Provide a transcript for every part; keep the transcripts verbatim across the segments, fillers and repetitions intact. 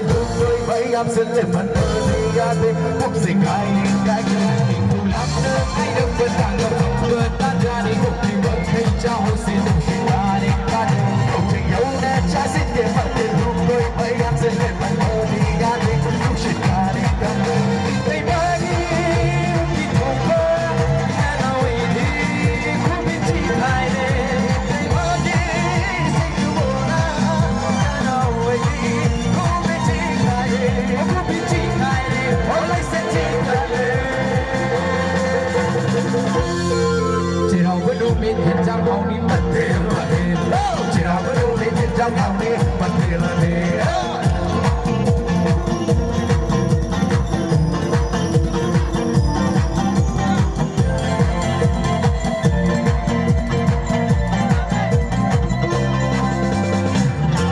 ꯂꯨꯝꯂꯣꯏꯕ ꯌꯥꯝꯁꯤꯜꯂꯦ ꯃꯟꯕꯗꯤ ꯌꯥꯗꯦ ꯄꯨꯛꯁꯦ ꯀꯥꯏꯔꯦ ꯀꯥꯏꯔꯦ ꯏꯈꯨꯂꯥꯞꯅ ꯍꯥꯏꯔꯛꯄ ꯇꯥꯡꯒ ꯐꯪꯕ ꯇꯥꯖꯥꯅꯤ ꯀꯣꯛꯈꯤꯕ ꯈꯩ ꯆꯥꯍꯧꯁꯤ ꯅꯨꯡꯁꯤ ꯇꯥꯔꯦ ꯇꯥꯔꯦ ꯍꯧꯖꯤꯛ ꯌꯧꯅ ꯆꯥꯁꯤꯟꯒꯦ ꯐꯠꯇꯦ ꯂꯨꯝꯂꯣꯏꯕ ꯌꯥꯝꯁꯤꯜꯂꯦ ꯃꯟꯕꯗꯤ ꯌꯥꯗꯦ ꯅꯨꯡꯁꯤꯠ ꯀꯥꯔꯦ ꯀꯥꯔꯦ ꯏꯇꯩꯃꯒꯤ ꯌꯨꯝꯒꯤ ꯊꯣꯡꯕ ꯅꯅꯥꯎ ꯑꯩꯗꯤ ꯈꯨꯕꯤ ꯊꯤꯈꯥꯏꯔꯦ ꯏꯇꯩꯃꯒꯤ ꯆꯩꯔꯥꯎꯕ ꯅꯨꯃꯤꯠ ꯍꯦꯟꯖꯥꯡ ꯍꯥꯎꯅꯤ ꯃꯊꯦꯜ ꯃꯊꯦꯜ꯫ ꯆꯩꯔꯥꯎꯕ ꯅꯨꯃꯤꯠ ꯍꯦꯟꯖꯥꯡ ꯍꯥꯎꯅꯤ ꯃꯊꯦꯜ ꯃꯊꯦꯜ꯫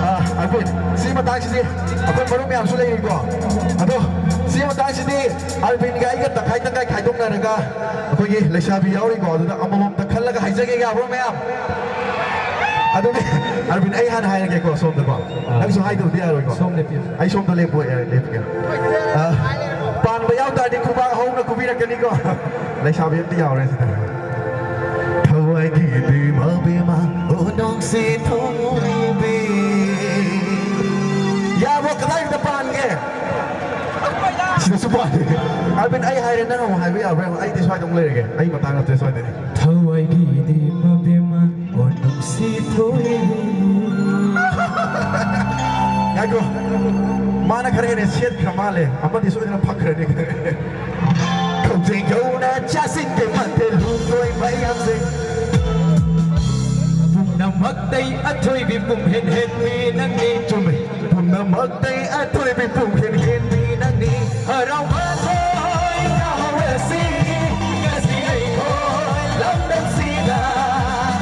ꯑꯥ, ꯑꯔꯕꯤꯟ, ꯁꯤ ꯃꯇꯥꯡꯁꯤꯗꯤ ꯑꯩꯈꯣꯏ ꯃꯔꯨꯞ ꯃꯌꯥꯝꯁꯨ ꯂꯩꯔꯤꯀꯣ꯫ ꯑꯗꯣ ꯁꯤ ꯃꯇꯥꯡꯁꯤꯗꯤ ꯑꯔꯕꯤꯟꯒ ꯑꯩꯒ ꯇꯪꯈꯥꯏ ꯇꯪꯈꯥꯏ ꯈꯥꯏꯗꯣꯛꯅꯔꯒ ꯑꯩꯈꯣꯏꯒꯤ ꯂꯩꯁꯥꯕꯤ ꯌꯥꯎꯔꯤꯀꯣ, ꯑꯗꯨꯗ ꯑꯃꯃꯝꯇ ꯈꯜꯂꯒ ꯍꯥꯏꯖꯒꯦ, ꯌꯥꯕ꯭ꯔꯣ ꯃꯌꯥꯝ? ꯑꯗꯨꯗꯤ ꯑꯔꯕꯤꯟ, ꯑꯩ ꯍꯥꯟꯅ ꯍꯥꯏꯔꯒꯦꯀꯣ ꯁꯣꯝꯗꯀꯣ꯫ ꯑꯥ꯫ ꯅꯪꯁꯨ ꯍꯥꯏꯗꯕꯗꯤ ꯌꯥꯔꯣꯏꯀꯣ꯫ ꯁꯣꯝ ꯂꯦꯞꯄꯤꯌꯨ꯫ ꯑꯩ ꯁꯣꯝꯗ ꯂꯦꯞꯄꯣ-, ꯑꯦ, ꯂꯦꯞꯄꯒꯦ꯫ ꯑꯥ, ꯄꯥꯟꯕ ꯌꯥꯎ ꯇꯥꯔꯗꯤ ꯈꯨꯕꯥꯛ ꯍꯧꯅ ꯈꯨꯕꯤꯔꯛꯀꯅꯤꯀꯣ꯫ ꯂꯩꯁꯥꯕꯤ ꯑꯝꯇ ꯌꯥꯎꯔꯦ ꯁꯤꯗ꯫ ꯊꯋꯥꯏꯒꯤꯗꯤ ꯃꯕꯦꯝꯃ, ꯑꯣ ꯅꯨꯡꯁꯤ ꯊꯣꯏꯕꯤ꯫ ꯌꯥꯕ꯭ꯔꯣ? ꯀꯗꯥꯏꯗ ꯄꯥꯟꯒꯦ? ꯁꯤꯗꯁꯨ ꯄꯥꯜꯂꯤ꯫ ꯑꯔꯕꯤꯟ, ꯑꯩ ꯍꯥꯏꯔꯦ, ꯅꯪ ꯑꯃꯨꯛ ꯍꯥꯏꯕ ꯌꯥꯕ꯭ꯔꯥ? ꯑꯩꯗꯤ ꯁ꯭ꯋꯥꯏꯗ ꯑꯃꯨꯛ ꯂꯩꯔꯒꯦ꯫ ꯑꯩ ꯃꯇꯥꯡ ꯅꯠꯇ꯭ꯔꯦ ꯁ꯭ꯋꯥꯏꯗꯗꯤ꯫ ꯊꯋꯥꯏꯒꯤꯗꯤ ꯃꯕꯦꯝꯃ, ꯑꯣ ꯅꯨꯡꯁꯤ ꯊꯣꯏꯕꯤ꯫ ꯉꯥꯏꯈꯣ꯫ ꯃꯥꯅ ꯈꯔ ꯍꯦꯟꯅ ꯁꯦꯠꯈ꯭ꯔ ꯃꯥꯜꯂꯦ꯫ ꯑꯃꯗꯤ ꯁꯣꯏꯗꯅ ꯐꯛꯈ꯭ꯔꯅꯤ꯫ ꯈꯧꯖꯦꯡ ꯌꯧꯅ ꯆꯥꯁꯤꯟꯒꯦ ꯃꯊꯦꯜ ꯂꯨꯝꯂꯣꯏ ꯃꯌꯥꯝꯁꯦ꯫ ꯄꯨꯝꯅꯃꯛꯇꯩ ꯑꯊꯣꯏꯕꯤ ꯄꯨꯝꯍꯦꯟ ꯍꯦꯟꯕꯤ ꯅꯪꯅꯤ꯫ ꯆꯨꯝꯃꯦ꯫ ꯄꯨꯝꯅꯃꯛꯇꯩ ꯑꯊꯣꯏꯕꯤ ꯄꯨꯝꯍꯦꯟ ꯍꯦꯟꯕꯤ ꯅꯪꯅꯤ꯫ ꯍꯔꯥꯎ ꯃꯊꯣꯏ ꯀꯥꯍꯧꯔꯁꯤ ꯉꯁꯤ ꯑꯩꯈꯣꯏ ꯂꯝꯗꯝꯁꯤꯗ꯫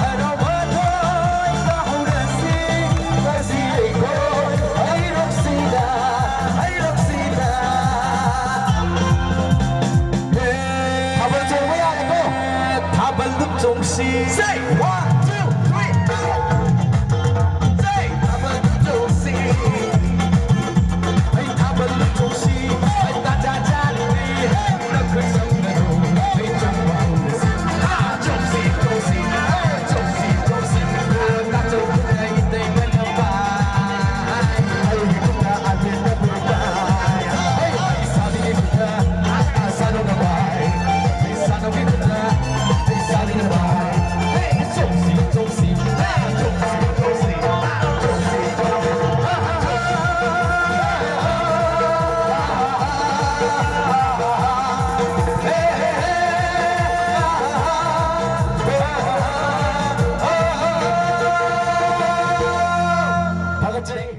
ꯍꯔꯥꯎ ꯃꯊꯣꯏ ꯀꯥꯍꯧꯔꯁꯤ ꯉꯁꯤ ꯑꯩꯈꯣꯏ ꯍꯩꯔꯣꯛꯁꯤꯗ, ꯍꯩꯔꯣꯛꯁꯤꯗ꯫ ꯊꯥꯕꯜ ꯆꯣꯡꯕ ꯌꯥꯔꯦꯀꯣ? ꯊꯥꯕꯜ ꯑꯗꯨꯝ ꯆꯣꯡꯁꯤ꯫ Say one,